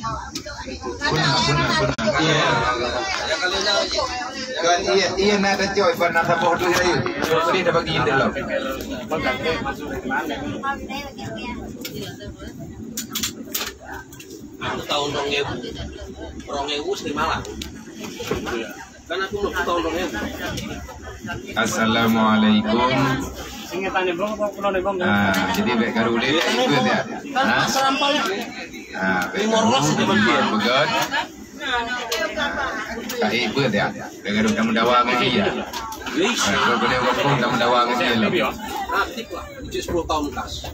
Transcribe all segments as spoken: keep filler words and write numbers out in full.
Beuna, beuna, beuna. Iya. Kan iya, iya na tacok ban na saboh tu ya. Boleh dah bagi dalam. Aku tahun rong ewu, rong ewu seri malam. Kan aku lheueh tahun rong ewu. Assalamualaikum. Ah, jadi bèk karu lé, ikut ya. Ha? Ah, bèk karu, peugöt. Ka ikut ya. Bèk karu tameudawa ngon dia. Ah, kalau boleh waktu tameudawa ngon dia lah. Sepuluh tahun bekas.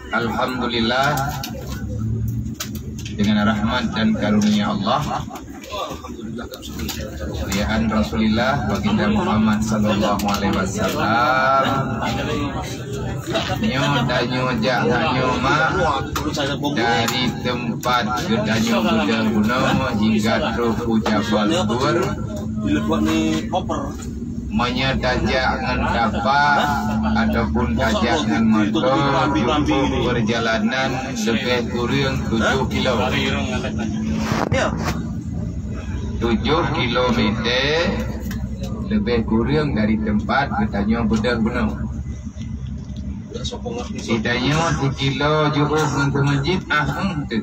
Alhamdulillah, dengan rahmat dan karunia Allah, kemuliaan Rasulullah, Baginda Muhammad sallallahu alaihi wasallam. Nyoe tanyoe jak tanyoe mak dari tempat geutanyoe beudeuh bunoe hingga trok u Jabal Tur. Meunyoe tajak ngon kapa ataupun tajak ngon moto, cukup perjalanan lebih kurang tujuh kilo. Tujuh kilometer lebih kurang dari tempat geutanyoe beudeuh bunoe. Geutanyoe sikilo jiôh ngon teumeujit, ah, hmm, tu.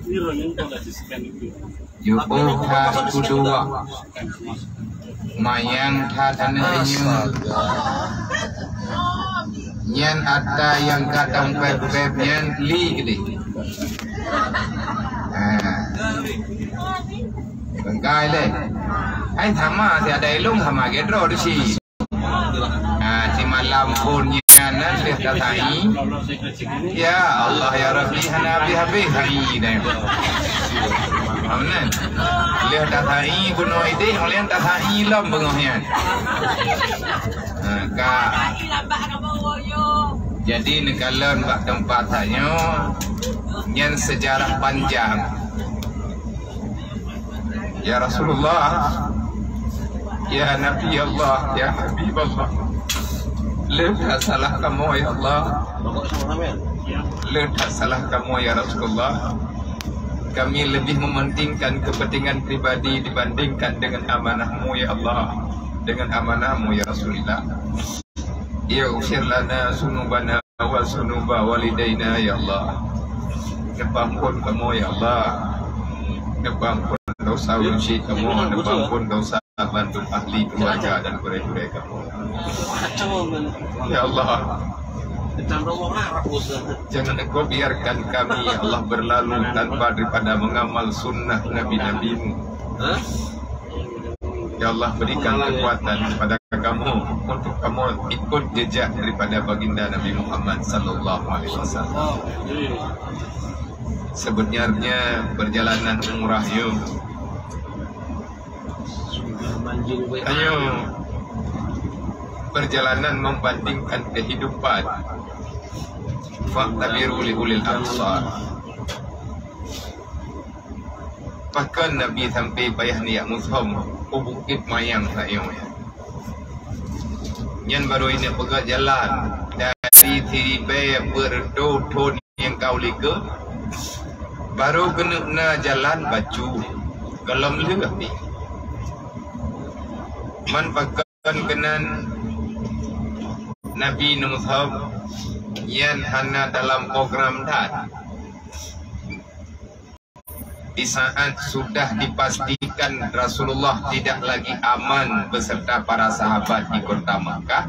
Jiôh that keudua. Manyang that aneuk nyoe. Nyan ata nyang ka tampéb-péb nyan li keudeh. Ha. Bengkai lé. Hai sama si ada ilong sama gedro di si. Ah, simalam phon nyan lheueh tasai. Ya Allah, ya Rabbi, hana habéh-habéh sai deh. Amen. Lheueh tasai bunoe idéh, ulèe tasai lom beungoh nyan. Ha, ka. Jadi neukalon bak teumpat tanyoe nyan seujarah panjang. Ya Rasulullah, ya Nabi Allah, ya Habib Allah. Leuh that salah kamoe, ya Allah. Leuh that salah kamoe, ya Rasulullah. Kami lebih mementingkan kepentingan pribadi dibandingkan dengan amanah-Mu, ya Allah. Dengan amanah-Mu, ya Rasulullah. Ighfir lana dzunubana wa dzunuba walidaina, ya Allah. Neupeuampon kamoe, ya Allah. Neupeuampon dosa ureueng syik kamoe, neupeuampon dosa bandum ahli keluarga dan gurèe-gurèe kamoe. Ya Allah. Jangan Engkau biarkan kami, ya Allah, berlalu tanpa daripada mengamal sunnah nabi-nabi-Mu. Ya Allah, berikan kekuatan kepada kamoe untuk kamoe ikut jejak daripada Baginda Nabi Muhammad sallallahu alaihi wasallam. Sebenarnya perjalanan umrah nyoe, nyoe perjalanan membandingkan kehidupan. Fa'tabiru li ulil absar. Pakon Nabi sampai payah neujak musom u Bukét Mayang sayoe nyan? Nyan barô inong peugah jalan dari siribèe peuet reutôh thôn nyang ka u likôt, barô keuneuk na jalan bacut, gohlom lheueh pih. Man pakon keunan Nabi neumusom, nyan hana dalam program that. Di saat sudah dipastikan Rasulullah tidak lagi aman beserta para sahabat di kota Makkah,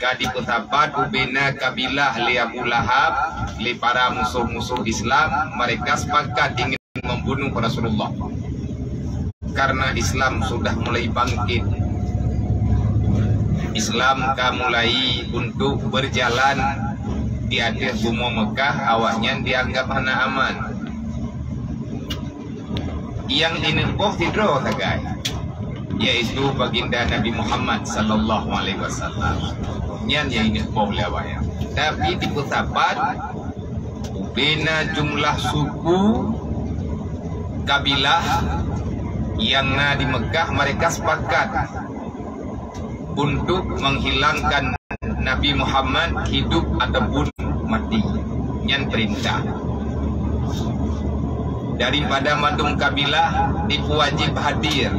ka jipeusapat ubena kabilah lé Abu Lahab, lé para musoh-musoh Islam, mereka sepakat ingin membunuh Rasulullah. Karena Islam sudah mulai bangkit. Islam ka mulai untuk berjalan di ateueh bumoe Mekah, awaknyan dianggap hana aman. Nyang jineuk boh sidroe sagai, yaitu Baginda Nabi Muhammad sallallahu alaihi wasallam. Nyan nyang jineuk boh lé awaknyan. Tapi jipeusapat, ubena jumlah suku, kabilah nyang na di Mekah, mereka sepakat untuk menghilangkan Nabi Muhammad hidup ataupun mati. Nyan peurintah. Daripada mandum kabilah dipeuwajéb hadir,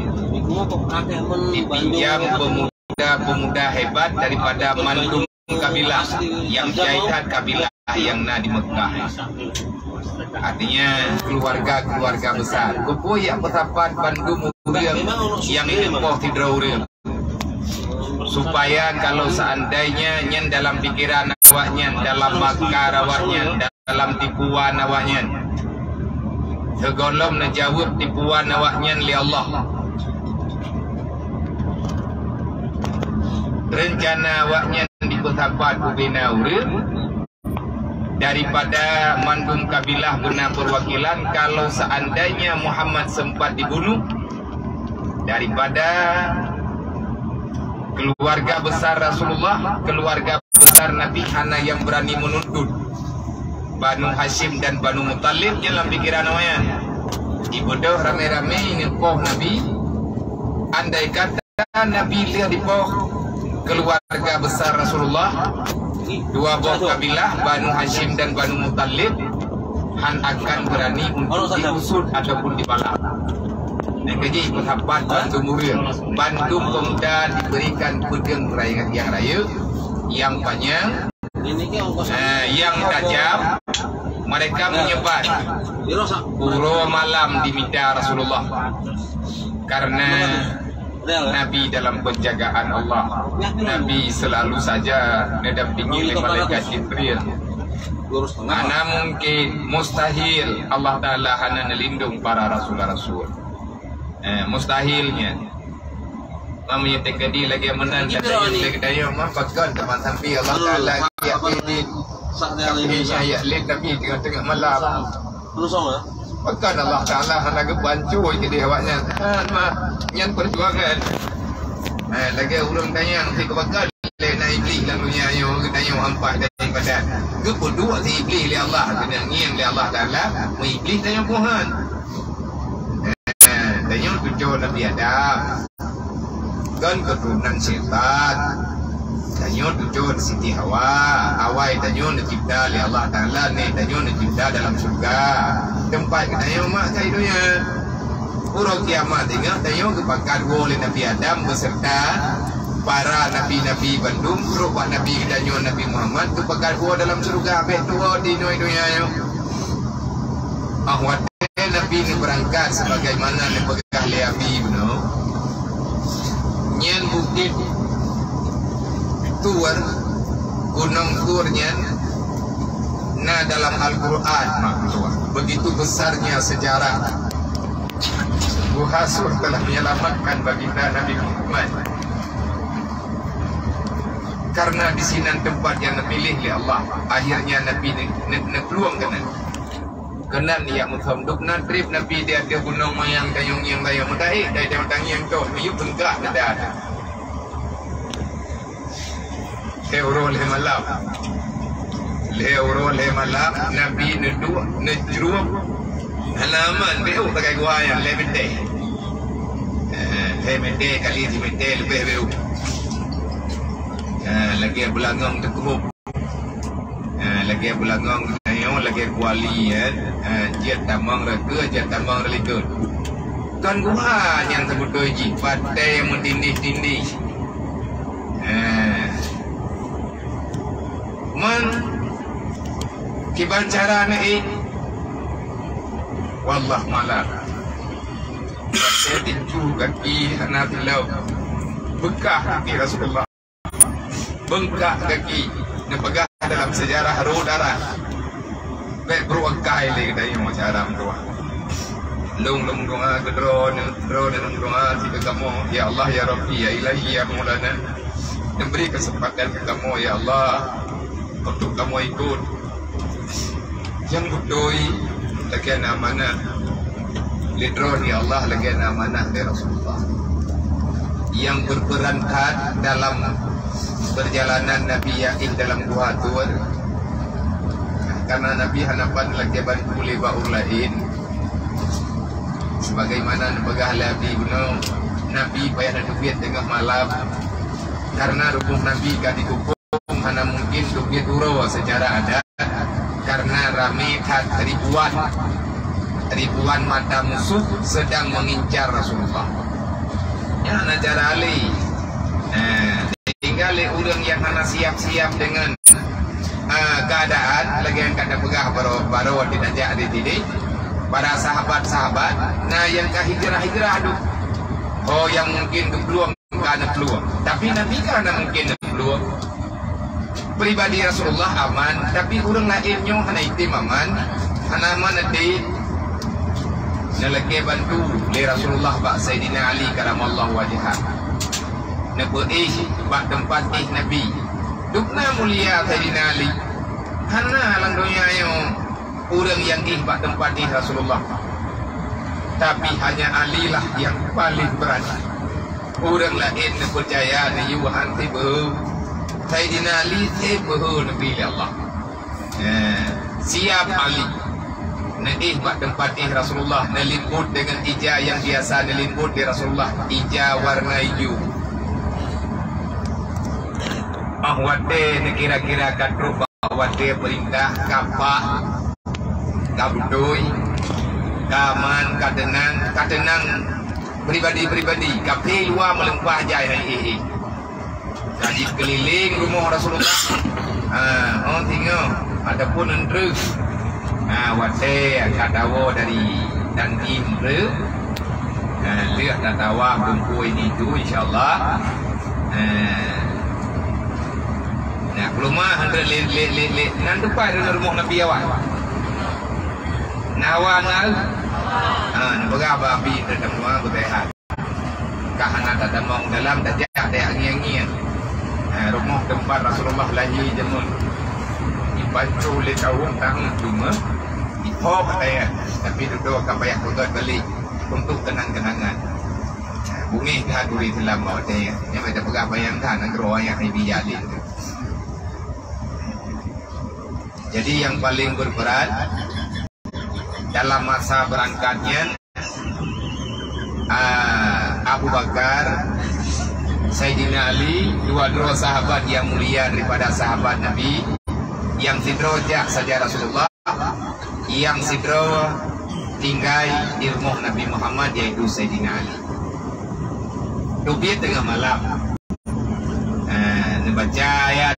dipinjam pemuda-pemuda hebat daripada mandum kabilah nyang jai that kabilah nyang na di Meukah. Artinya keluarga-keluarga besar. Keupeue jak peusapat bandum ureuëng nyang inong poh sidroe ureuëng. Supaya kalau seandainya nyan dalam pikiran awaknyan, dalam makar awaknyan, dalam tipuan awaknyan, sigohlom neujaweueb tipuan awaknyan lé Allah. Reuncana awaknyan dipeusapat ubena ureuëng daripada mandum kabilah beuna perwakilan, kalau seandainya Muhammad sempat dibunuh, daripada keluarga besar Rasulullah, keluarga besar Nabi, hana nyang berani menuntut Banu Hashim dan Banu Muthalib dalam pikiran awaknyan. Ibeudôh ramé-ramé inong poh Nabi, andai kata Nabi lheueh dipoh keluarga besar Rasulullah, dua boh kabilah Banu Hashim dan Banu Muthalib hán akan berani untuk diusut ataupun dibalas. Nyang keujih peusapat bandum ureuëng, bandum pemuda diberikan peudeueng nyang rayeuk, nyang panyang, eh, nyang tajam. Mereka menyebar uroe malam di mita Rasulullah. Karena Nabi dalam penjagaan Allah. Nabi selalu saja didampingi oleh malaikat Jibril. Hana mungkin, mustahil Allah Ta'ala hana neulindong para rasul-rasul. Eh, mustahilnya. Mami yang terjadi lagi yang menang dan yang terjadi mah pakon teman sampai Allah Ta'ala yang yakin. Tapi saya yakin tapi tengah-tengah malam. Pakon Allah Ta'ala hana geubantu jadi awaknya. Ha, mah, nyan perjuangan. Ha, lagi ureuëng tanya nanti kebakar lé na iblis lam dunia nyoe, geutanyoe ampat daripada geupeuduek si iblis lé Allah, keuneuk ngieng lé Allah Ta'ala, meuiblis tanyoe Tuhan. Eh, tanyoe cuco Nabi Adam. Kon keturunan syaitan. Tanyoe cuco Siti Hawa. Awai tanyoe neucipta lé Allah Ta'ala, neh tanyoe neucipta dalam syurga. Teumpat geutanyoe mak kai donya. Uroe kiamat ingat tanyoe geupakat woe lé Nabi Adam beserta para nabi-nabi bandum, trok bak Nabi geutanyoe Nabi Muhammad geupakat woe dalam syurga, bék tuwoe di donya nyoe. Ah, watée Nabi neubeurangkat sebagaimana neupeugah lé Abi bunoe, nyan bukét Tur, gunong Tur nyan na dalam Al-Quran, makhluk. Begitu besarnya sejarah. Guha Sur telah menyelamatkan baginda Nabi Muhammad. Karena di sinan tempat yang dipilih oleh Allah, akhirnya Nabi ne-, ne-, neuplueng keunan. Keunan yak meusom dub na treb Nabi di ateueh gunong manyang dayong nyang dayong meudaék, dai dayong tangieng toh miyueb teungkak dada. Lhée uroe lhée malam. Lhée uroe lhée malam, Nabi neuduek, neujrueb. Hana aman, béuk sagai gua nyan, lhée meuté. Eh, lhée meuté kali simeté leubeh béuk. Eh, lagée beulangong teukuhôb. Eh, lagée beulangong geutanyoe, lagée kuali, eh. Eh, jeuet tamong reukeu, jeuet tamong reulikot. Kon gua nyang seubeutôi jih, batée meutindih-tindih. Eh. Man kiban cara neuék? Wallah malam. Watée tinju gaki hana silop. Beukah gaki Rasulullah. Beungkak gaki. Neupeugah dalam sejarah roh darah. Bék beureuangkai lé geutanyoe cara meudoá. Lôn lôn meudoá keu droeneuh, droeneuh lôn meudoá sibeukamoe, ya Allah, ya Rabbi, ya Ilahi, ya Maulana. Neubri keuseumpatan keu kamoe, ya Allah, untuk kamoe ikot nyang beutôi lagée na amanah lé droeneuh, ya Allah, lagée na amanah lé Rasulullah. Nyang berperan that dalam perjalanan Nabi Yakin dalam Guha Tur. Karena Nabi hana pat lagée bantu lé bak ureuëng laén. Sebagaimana neupeugah lé Abi bunoe, Nabi payah neuteubiet teungoh malam. Karena rumoh Nabi ka dikukung, hana mungkin teubiet uroe secara adat. karena ramé that, ribuan, ribuan mata musuh sedang mengincar Rasulullah. Nyan na cara Ali. Eh, tinggai lé ureuëng nyang hana siap-siap dengan, eh, keadaan, lagée nyang ka tapeugah baroe, baroe watée tajak di sini. Para sahabat-sahabat, na nyang ka hijrah-hijrah duek. Oh, nyang mungkin geuplueng ka neuplueng. Tapi Nabi kan hana mungkin neuplueng. Pribadi Rasulullah aman, tapi ureuëng laén nyoe hana item aman, hana aman até. Neulakée bantu lé Rasulullah bak Saidina Ali karamallahu wajhah. Neupeuéh bak teumpat éh Nabi. Dubna mulia Saidina Ali. Hana lam donya nyoe ureuëng nyang éh bak teumpat éh Rasulullah. Tapi hanya Ali lah nyang paléng beurani. Ureuëng laén neupeucaya neuyue han teubeuhe. Saidina Ali teubeuhe neubri lé Allah. Eh, siap Ali. Neuéh bak teumpat éh Rasulullah, neulimbot deungon ija nyang biasa neulimbot lé Rasulullah, ija warna ijo. Óh watée neukira-kira ka trok bak watée peurintah ka paih, ka beutôi, ka aman, ka teunang, ka teunang pribadi-pribadi, ka pih luwa meulimpah jai hai éh-éh. Ka jikeulileng rumoh Rasulullah. Ha, oh, singoh ataupun entreuk. Ha, watée ka tawoe dari Dandim entreuk. Ha, lheueh tatawaf bungkôi di tu, insya Allah. Ha. Nah, peulumah entreuk lé, lé, lé, lé. Nan tupai dalam rumoh Nabi awai. Nah, awai ngai. Ha, neupeugah bak Abi teuh teuma beuteuhat. Ka hana tatamong dalam, tajak dek angin-angin. Ha, rumoh teumpat Rasulullah lahé jameun. Ibantu lé tahun-tahun cuma ipo katanya, tapi dudoe ka payah peugöt balik untuk kenang-kenangan. Ha, bungéh that ureuëng Islam bak watée nyan. Nyan bak tapeugah bayang that nanggroe ayah Nabi Jalil tu. Jadi yang paling berperan dalam masa berangkat nyan, ah, Abu Bakar, Saidina Ali, dua droe sahabat nyang mulia daripada sahabat Nabi, nyang sidroe jak saja Rasulullah, nyang sidroe tinggai di rumoh Nabi Muhammad, yaitu Saidina Ali. Teubiet teungoh malam. Ah, neubaca ayat,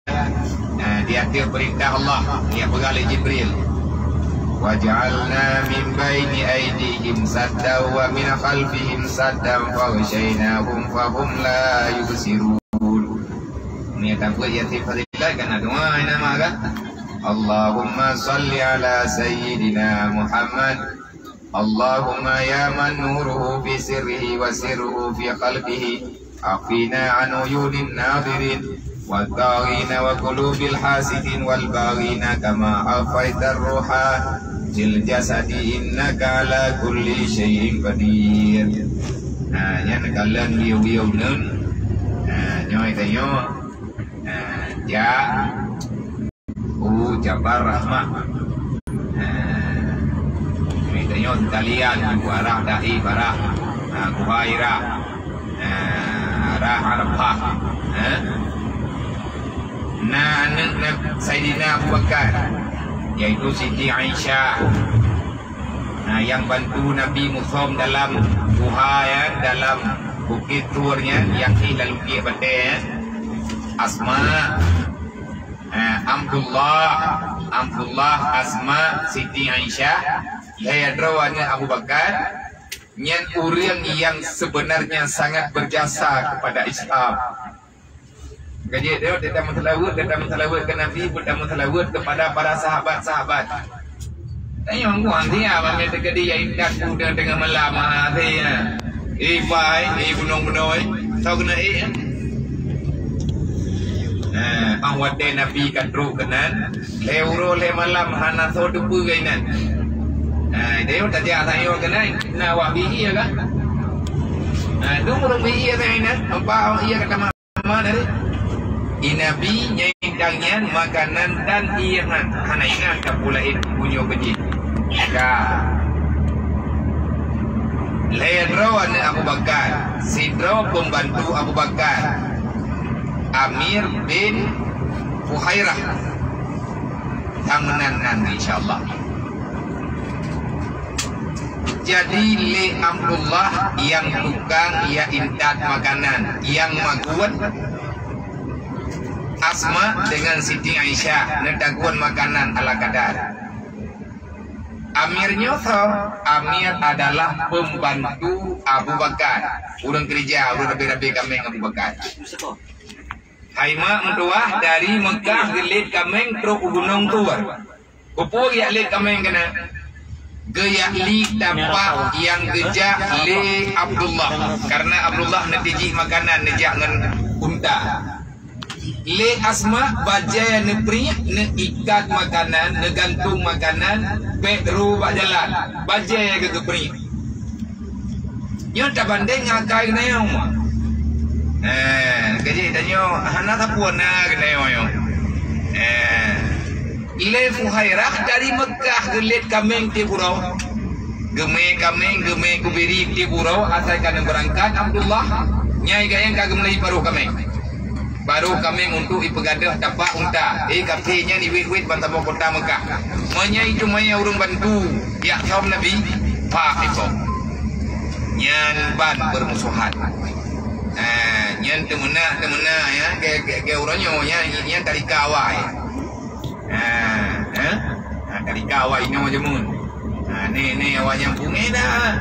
ah, di ateueh peurintah Allah nyang peugah lé Jibril. "Waj'alna min baini aidihim saddan wa min khalfihim saddan faghsyainahum fahum la yubsirun." Nyan tabeuet Yasin Fadilat kan na doa nama kan? Allahumma salli ala sayyidina Muhammad. Allahumma ya man nuruhu fi sirrihi wa sirruhu fi khalqihi, akhfina an uyunin nadhirin, wa taghina wa qulubil hasidin wal baghina kama akhfaitar ruha fil jasadi innaka ala kulli syai'in qadir. Ha, nyan kalon biyeu-biyeu neun. Ha, nyoe tanyoe. Ha, jak. U Jabar Rahmah. Ha. Meutanyoe sekalian, u arah Daif, arah, ha, Buhairah, ha, arah Arafah. Ha. Na aneuk Nab-, Saidina Abu Bakar, yaitu Siti Aisyah. Nah, nyang bantu Nabi musom dalam guha nyan, dalam Bukét Tur nyan, nyang éh lam bukét batée nyan. Asma, eh, Abdullah, Abdullah, Asma, Siti Aisyah, lhée droe aneuk Abu Bakar, nyan ureuëng nyang sebenarnya sangat berjasa kepada Islam. Ka jeuet, teuka meuseulaweuet, teuka meuseulaweuet keu Nabi, teuka meuseulaweuet keupada para sahabat-sahabat. Tanyoe ngon dia, bak meuteukadi ya intat udah tengah malam, ah, hati, ya. Eh, pai, eh, gunong-gunong, eh. Tahu kena, eh, eh. Nah, ah, watée Nabi ka trok keunan, lhée uroe lhée malam hana soe teupeue keunan. Nah, dia tajak sayur keunan, na awak bihie kan? Nah, tu ureuëng bihie keunan, nampak awak iya kata ma-, ma dari? I Nabi nyai dang nyan makanan dan ieuhan, hana ingat ka pula itu punyo bejih. Ka. Lhée droe aneuk Abu Bakar, sidroe pembantu Abu Bakar, Amir bin Fuhairah. Sang meunan nan, insya Allah. Jadi lé Abdullah nyang tukang ya intat makanan, nyang magun Asma dengan Siti Aisyah neutagun makanan ala kadar. Amir nyoe soe? Amir adalah pembantu Abu Bakar, ureuëng keureuja, ureuëng rabe-rabe kaméng Abu Bakar. Hai mak meutuwah, dari Meukah geulet kaméng trok u Gunong Tur. Peue-peue jak let kaméng keunan? Geujak li tapak nyang geujak lé Abdullah, karena Abdullah neutijih makanan neujak ngon unta. Lé Asma bajée neupriek, neuikat makanan, neugantung makanan, bék ru bak jalan. Bajée geupeupriek. Nyoe tabandeng ngon akai geutanyoe. Eh, kaji tanyoe hana sapeue na geutanyoe nyoe. Eh, ilée Fuhairah dari Meukah geulet kaméng tiep uroe. Geumé kaméng, geumé kubiri tiep uroe, asai ka neubeurangkat Abdullah, nyai gayeng ka geumeulai paruh kaméng. Baru kaméng untuk ipeugadôh tapak unta. Eh, kaphé nyan iwét-wét ban saboh kota Meukah. Meunyoe itu maya ureuëng bantu, jak thom Nabi, pak itu. Nyan ban beurmusohan. Ha, nyan teumeunak, teumeunak, ya, ke, ke, ke uroe nyoe, nyan, nyan tarika awai. Ha, ha? Ha, tarika awai inoe jameun. Ha, ni, ni awak nyang punge dah.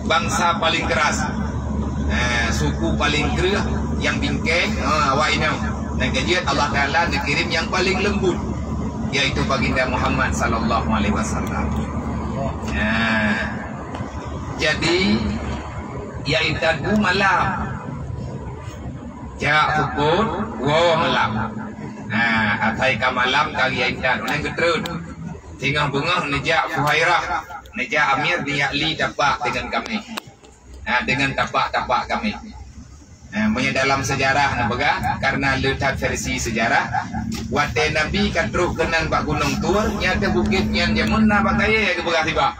Bangsa paling keras. Ha, suku paling kreueh nyang bingkeng, ha, awak inoe. Dan keujeuet Allah Taala neukirém nyang paling leumbut, yaitu Baginda Muhammad sallallahu alaihi wasallam. Ha. Jadi, yaitu malam. Jak pukon dua malam. Nah, asai ka malam ka geuintat, uneun geutreun. Singoh beungoh neujak Fuhairah, neujak Amir, neujak li tapak deungon kaméng. Nah, deungon tapak-tapak kaméng. Nah, meunyoe dalam seujarah neupeugah, karena le that versi seujarah, watée Nabi ka trok keunan bak Gunong Tur, nyang teuh bukét nyan jameun na bak kayée geupeugah sibak.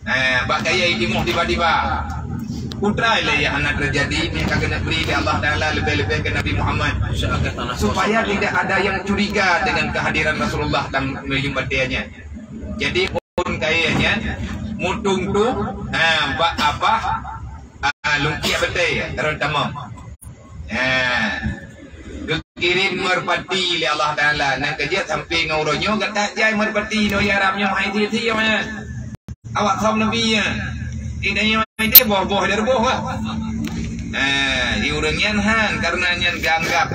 Eh, bak kayée timoh tiba-tiba. Peue teuma lé nyang hana teujadi, nyang ka geuneubri lé Allah Taala leubeh-leubeh keu Nabi Muhammad. Supaya tidak ada yang curiga dengan kehadiran Rasulullah dan meuyuem batée nyan. Jadi, phon kayée nyan, meutung-tung, ha, bak abah, ha, lungkiek batée, rot tamong. Ha. Geukirém meurpati lé Allah Taala. Nyang keujeuet sampoe ngon uroe nyoe gata jai meurpati nyoe, ya Arab nyoe, hai thie-thie nyoe. Awak kaum Nabi nyan. Indak nyoe ideh boh-boh dari boh lah. Ha, di ureuëng nyan han, karena nyan geuanggap,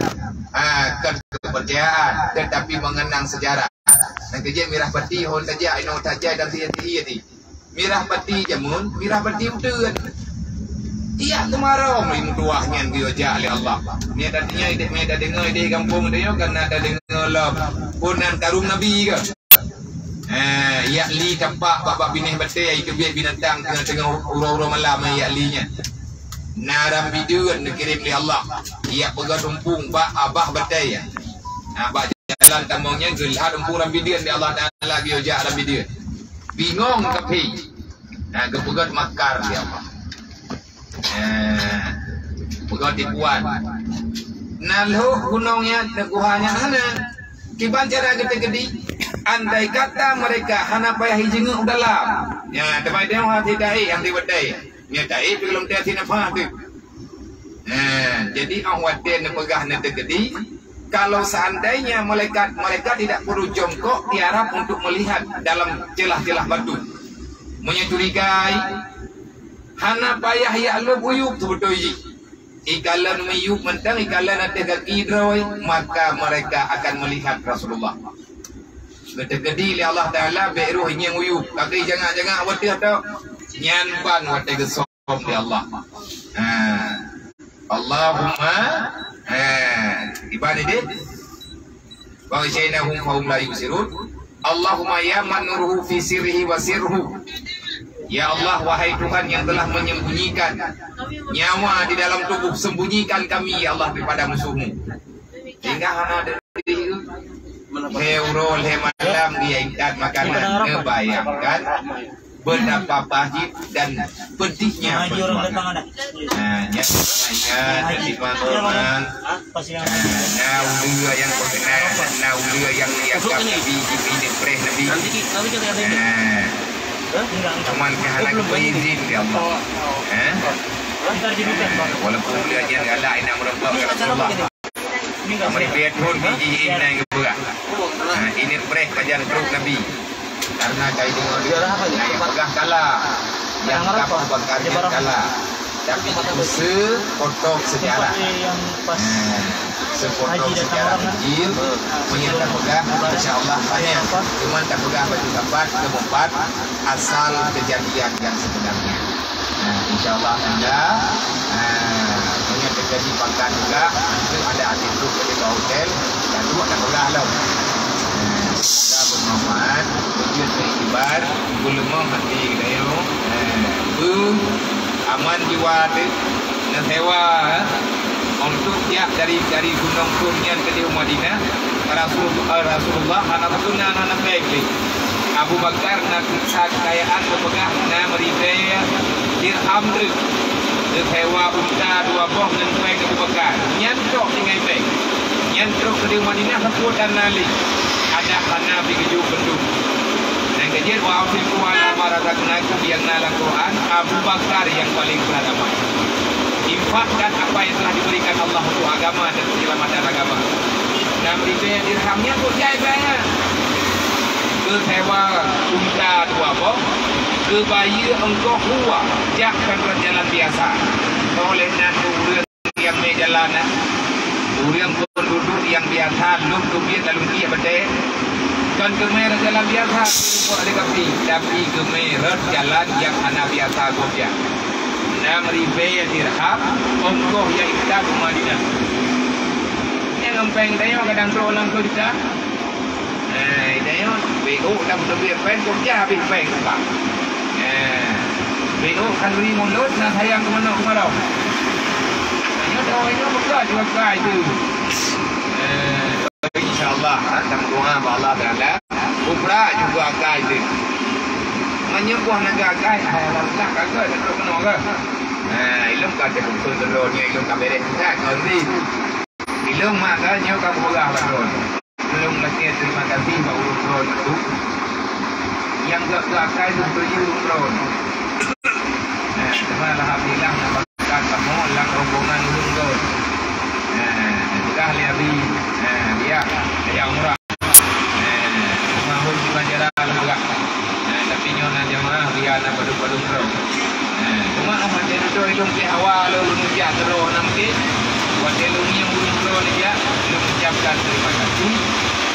ha, kon kepercayaan, tetapi mengenang sejarah. Nyang keujeuet mirah pati hon tajak inoe tajai dan thie-thie di. Mirah pati jameun, mirah pati uteuen. Iya keumarong lé meutuwah nyan geuyue jak lé Allah. Nyan artinya ideh, meunan tadeungoe ideh gampông tanyoe, karena tadeungoe lom. Phon nan karung Nabi ka. Eh, jak li tapak bak, bak binéh batée, ai teubiet binatang teungoh-teungoh uroe-uroe malam, jak li nyan. Na rambideuen neukirém lé Allah. Jak peugöt umpung bak abah batée. Na bak jalan tamong nyan geulhat umpung rambideuen lé Allah Taala, geuyue jak rambideuen. Bingong kaphé. Na geupeugöt makar lé Allah. Eh, peugah tipuan. Na lhok gunong nyan, na guha nyan hana. Kiban cara geuteukeudi, andai kata mereka hana payah jijeungeuk u dalam. Nyan, teuma ideh hana taék, hana taék. Nyan taék, tapi lom taék sinafah tu. Nah, jadi 'oh watée neupeugah neuteukeudi, kalau seandainya malaikat, mereka tidak perlu jongkok di Arab untuk melihat dalam celah-celah batu. Meunyoe curigai, hana payah jak lôb u yup seubeutôi jih. Ikalon miyup mantong, ikalon ateueh gaki droe, maka mereka akan melihat Rasulullah. Geuteukeudi lé Allah Taala bék roh ngieng u yup, kaki jangak-jangak watée tok, nyan ban watée geusöm lé Allah. Ha. Allahumma, ha, iban ideh. Wa ghasyaynahum fahum la yubsirun. Allahumma ya man nuruhu fi sirrihi wa sirruhu. Ya Allah, wahai Tuhan yang telah menyembunyikan nyawa di dalam tubuh, sembunyikan kami, ya Allah, daripada musuhmu. Sehingga hana ada diri. Lhée uroe, lhée malam dia intat makanan, neubayangkan. Betapa wajib dan pentingnya perjuangan. Nah, nyan saya terima hormat. Nah, na ulama nyang berkenan, na ulama nyang dianggap Nabi, Jibril, preh Nabi. Nah, cuman keuhandak berizin, ya Allah. Eh? Walaupun ulama nyan galak, ingat meureumpok ngon Rasulullah. Amri Petrun biji inai geupeugah. Nah, ini preh pajan trok Nabi. Karena kai deungoe, nah, yang peugah kala, yang kamu bakar nyan kala. Tapi itu sepotong sejarah. Nah, sepotong sejarah kecil, meunyo tapeugah, insya Allah panjang. Cuman tapeugah bak teumpat, keumpat, asal kejadian yang sebenarnya. Nah, insya Allah taala, ah, meunyo teuka di Pakan juga, nanti ada até trok keudéh bak hotel, dan dua tak peugah lom. Nah, semoga bermanfaat, wujud iktibar, geuleumah hati geutanyoe. Nah, bu, aman jiwa teuh, neusewa, eh, untuk jak dari, dari Gunong Tur nyan keudéh Madinah, Rasul, eh, Rasulullah hana teupeuna, hana bèk lé. Abu Bakar na kekayaan geupeugah nam ribèe dirham treuk. Geusewa unta dua boh ngon pèng Abu Bakar. Nyan tok tinggai bèk. Nyan trok keudéh Madinah, seupôt dan nalih. Adak hana bri geujok beundum. Nyang keujeuet, "Wa anfiqu ala ma razaqnakum," nyang na lam Quran, Abu Bakar nyang paleng pertama. Infakkan apa yang telah diberikan Allah untuk agama dan keselamatan agama. Nam ribèe dirham nyan kok jai banyak. Geusewa unta dua boh, geubayeue ongkoh hua, jak kon rot jalan biasa. Oleh nan ureueng nyang mé jalan, eh, ureueng peududuek nyang biasa, lôn teubiet lalu ié batèe, kon geumé rot jalan biasa, tapi geumé rot jalan nyang hana biasa gobnyan. Nam ribèe dirham, ongkoh nyang ita keu Madinah. Nyang pèng tanyoe kadang troh lam keurita. Eh, tanyoe, B O lam teubiet pèng, kok jah habéh pèng, Pak. Eh, B O khanduri mulod, na sayang keu manok keu malong. Tanyoe, tanyoe buka juga kai tu. Eh, insya Allah, ha, tameudoa bak Allah Taala. Ubra juga kai tu. Meunyoe boh naga kai, hai, Allah, ka gèt, ka trok keunoe gèt. Nah, ilôn ka teupeue keudroe nyoe, ilôn ka bèrèh that, ka ri. Ilôn mak ka nyoe ka beurah bak droe. Ilôn lakèe terima kasih bak ureueng droe nyoe tu. Nyang gèt-gèt akai lôn tuju ureueng droe nyoe. Nah, teuma alhamdulillah, na Kan kamoe lam rombongan ulôn kon. Nah, peugah lé Abi, nah, biak, ayah umrah. Nah, mahon di Banjarah lagak. Nah, tapi nyoe na jamaah, biak na padum-padum droe. Nah, cuma ah, watèe dudoe ilôn pih awai lôn, lôn jak keudroe na mungkin. Watèe lôn ngieng ulôn keudroe nibak, lôn ucapkan terima kasih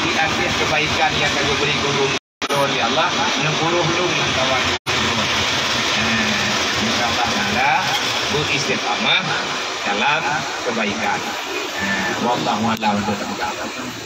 di atas kebaikan yang ka geubri keu ulôn. Lôn, ya Allah, neupuroh lôn lam kawan. Eh, insya Allah taala, beristiqamah dalam kebaikan. Eh, wallahu a'lam bishawab.